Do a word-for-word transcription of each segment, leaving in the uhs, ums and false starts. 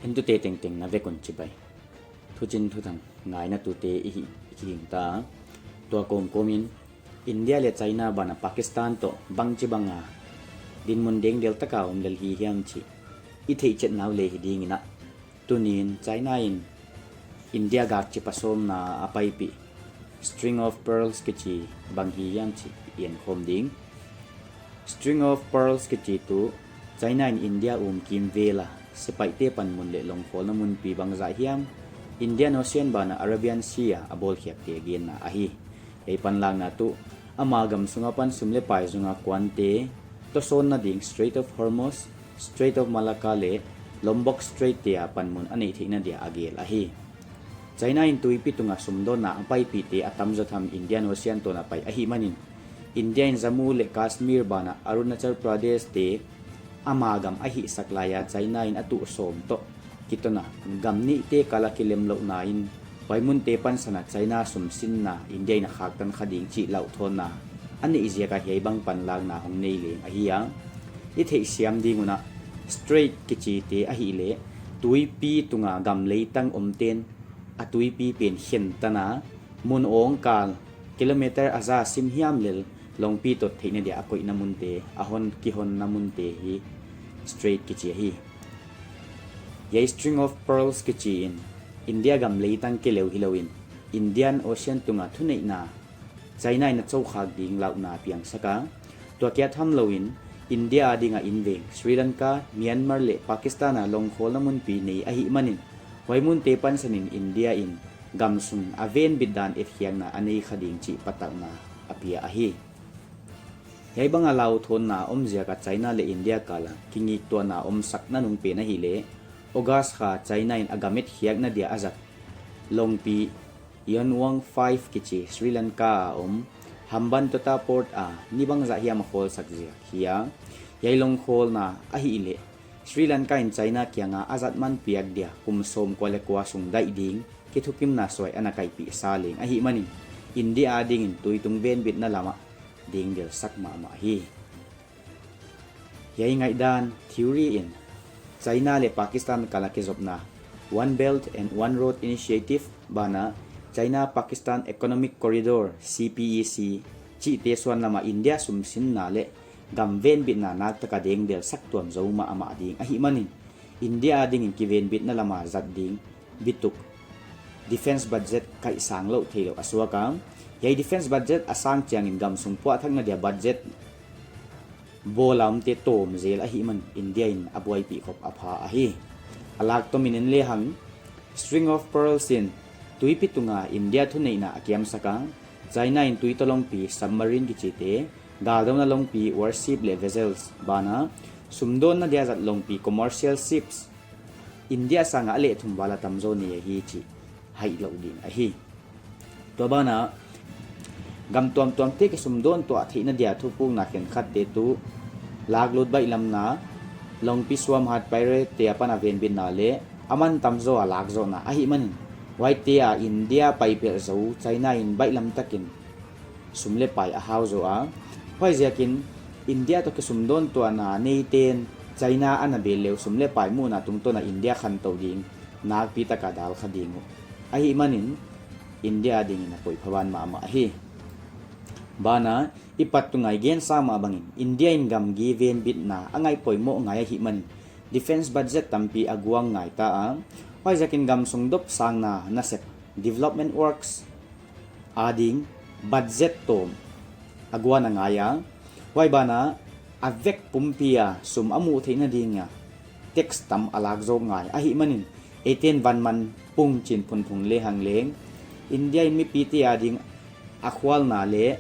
Entute tengteng na vek un chibai. Thuchin thuthang ngainatute i hi, i hi ding ta. Tua kawmkawmin India leh China banah Pakistan toh bangchibanga dinmun dengdel taka om lel hi hiam chih i theihchetna uh leh hi ding in a, tuni'n China in India gakchipa sawmna a paipih String of Pearls kichi bang hi hiam chih i enkhawm ding. String of Pearls kichi tuh China in India um kimvel a sepaihte panmun leh longkhawlna munpi bangzah hiam, Indian Ocean banah Arabian Sea a bawlkhiakte genna ahi. Hiai panlakna tuh ama gam sung apan sum leh pai zunga kuante tohsawnna ding Strait of Hormuz, Strait of Malacca leh Lombok Strait te a panmun a neih theihna dia a gel ahi. China in tuipi tunga sumdawnna a paipihte a tamzaw tham Indian Ocean tawn a pai ahihmanin, India in Jammu leh Kashmir banah Arunachal Pradesh te ama gam a hihsak laia China in a tuh sawm toh kitona gam nihte kala kilemlouhna in, huai munte pansana China sumsinna India in a khaktan kha ding chih lauhthawnna a neih ziaka hiai bang panlakna hong nei leng ahi a. I theihsiam ding un a, strait kichite ahihleh tuipi tunga gam leitang omten a tuipi pen khentana mun awngkal kilometer a za sim hiam lel longpi tot theihna dia a koihna munte, a hon kihonna munte hi strait kichi ahi. Hiai String of Pearls kichi in India gam leitang keleu hilouin Indian Ocean tunga thuneihna China in a chokhak ding lauhna piangsak a. Tua kia thamlouin India adinga inveng Sri Lanka, Myanmar leh Pakistan a longkhawlna munpi nei ahihmanin, huai munte pansanin India in gamsung a venbit dan etkhiakna a nei kha ding chih patauhna a pia ahi. Hiai banga lauhthawnna om ziaka China leh India kala kingiktuahna omsakna nung pen ahihleh, August kha China in a gam etkhiakna dia a zat longpi Yonwang five kichi Sri Lanka a om Hambantota Port a ni bangzah hiam a khawlsak ziak hi a. Hiai longkhawlna ahihleh Sri Lanka in China kianga a zat man piak dia kum sawmkua leh kua sung daih ding kithukimna suai ana kaihpih sa leng ahihmanin, India adingin tuitung venbitna lamah dengdel sak mahmah hi. Hiai ngaihdan theory in China leh Pakistan kala kizopna One Belt and One Road Initiative banah China Pakistan Economic Corridor, C P E C, chihte suan lama India sumsinna leh gam venbitna naktaka dengdel sak tuam zou mahmah ding ahihmanin, India adingin kivenbitna lama zat ding bituk defence budget kaihsang louh theilou a suak a. Hiai defence budget a sang chiangin gamsung puahthakna dia budget bawl a omte tawm zel ahihman India in a buaipih khop a pha ahi. A lak tomin en lehang, String of Pearls in tuipi tunga India thuneihna a kiamsak a, China in tui toh longpi submarine kichite, galdona longpi warship leh vessels bana sumdawnna dia zat longpi commercial ships India sanga a leh thum val a tamzaw nei ahi chih haihlouh ding ahi. Tua bana gam tuamtuamte kisumdawn tuah theihna dia thupukna khenkhatte tuh laklut baihlamna, longpi suamhat pirate te apan a venbitna leh a man tamzaw a lakzohna ahihmanin, huaite a India paipelh zou China in baihlam takin sum leh pai a hau zaw a. Huaiziakin India toh kisumdawn tuahna neiten China ana bel leu sum leh pai muhna tungtawna India khantouh ding nakpitaka dal kha ding uh ahihmanin, India adingin a poiphaban mahmah ahi. Bana i pat tunga i gensa mah bangin India in gamgi venbitna a ngaih poimoh ngai ahihmanin defence budget tampi a guang ngai ta a. Huaiziakin gamsung dopsangna nasep development works ading budget tawm a guan a ngai a. Huai bana a vek pumpia sum a muh theihna dinga tax tam a lak zawk ngai ahihmanin, eiten vanman pung chin phunphun lehang leng India in mipite ading a khualna leh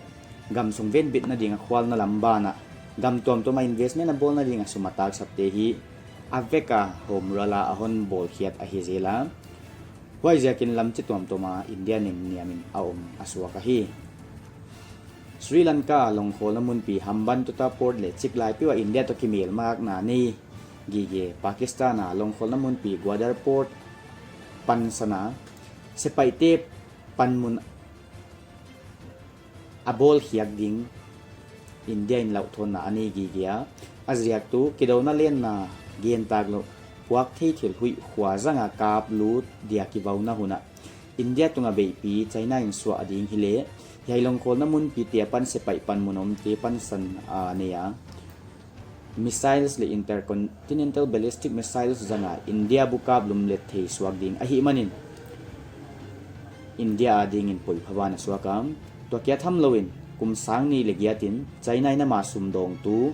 gamsung venbitna ding a khualna lam bana gam tuamtuama investment a bawlna dinga sum a taksapte hi a veka home rule a a hon bawlkhiat ahi zel a. Huaiziakin lam chi tuamtuama India nemniamin a om a suak ahi. Sri Lanka longkhawlna munpi Hambantota Port leh chiklai peuh a India toh kimelmakna nei gige Pakistan a longkhawlna munpi Gwadar Port pansana sepaihte panmun a bawlkhiak ding India in lauhthawnna a nei gige a. A ziak tuh kidouna lenna gen tak louh puak thei thil huih khua zanga kap lut dia kivauna hun ah India tunga beihpi China in suah ding hileh, hiai longkhawlna munpite apan sepaih panmun omte pansan a nei a, missiles leh intercontinental ballistic missiles zanga India bu kap lumlet thei suak ding ahihmanin India adingin poipha ban a suak a. Tua kia thamlou in kum sang nih leh giat in China in ama sumdawngtu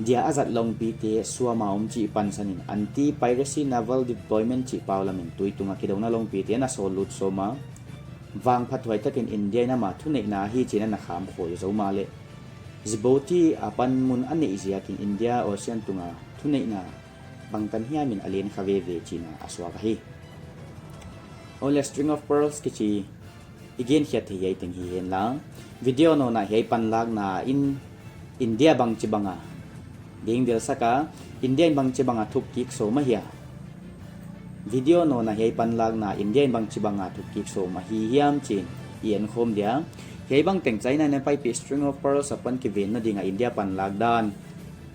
dia a zat longpite suam a om chih pansan in anti-piracy naval deployment chih pau lam in tui tunga kidouna longpite ana sawl lut sawm a, vangphathuai takin India in ama thuneihna ahi chi'n ana kham khawi zou mahleh, Djibouti apan mun a neih ziakin India ocean tunga thuneihna bangtan hiam in a len kha veve chihna a suak ahi. Aw leh, String of Pearls kichi i genkhiat theih hiai teng hi henla, video nawn a hiai panlakna in India bangchibang a dingdel sak a, India in bangchibang a thukkik sawm ahia, video nawn a hiai panlakna India in bangchibang a thukkik sawm ahi hiam chi'n i enkhawm dia. Hiai bang teng China in a paipih String of Pearls apan kivenna ding a India panlak dan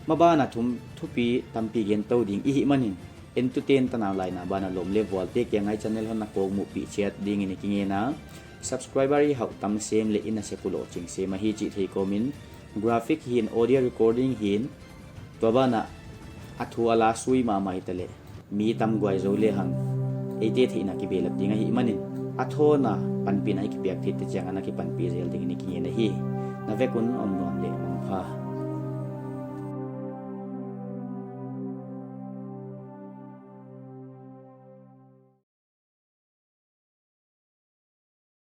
maban a thum thupi tampi gen tou ding i hihmanin, entute'n tanau laina ban a lawm leh vualte kiang a i channel hon na kawkmuhpih chiat dingin i kingen a, subscriber i hauh tam sem leh i nasep uh lohching sem ahi chih theikawm in, graphic hi'n, audio recording hi'n, tua ban ah a thu a la sui mahmah hitaleh mi tam guai zou lehang eite theihna kibelap ding ahihmanin, a thawn a panpihna i kipiak theihte chiang a na kipanpih zel dingin i kingen ahi. Na vek un om nawn leh mangpha.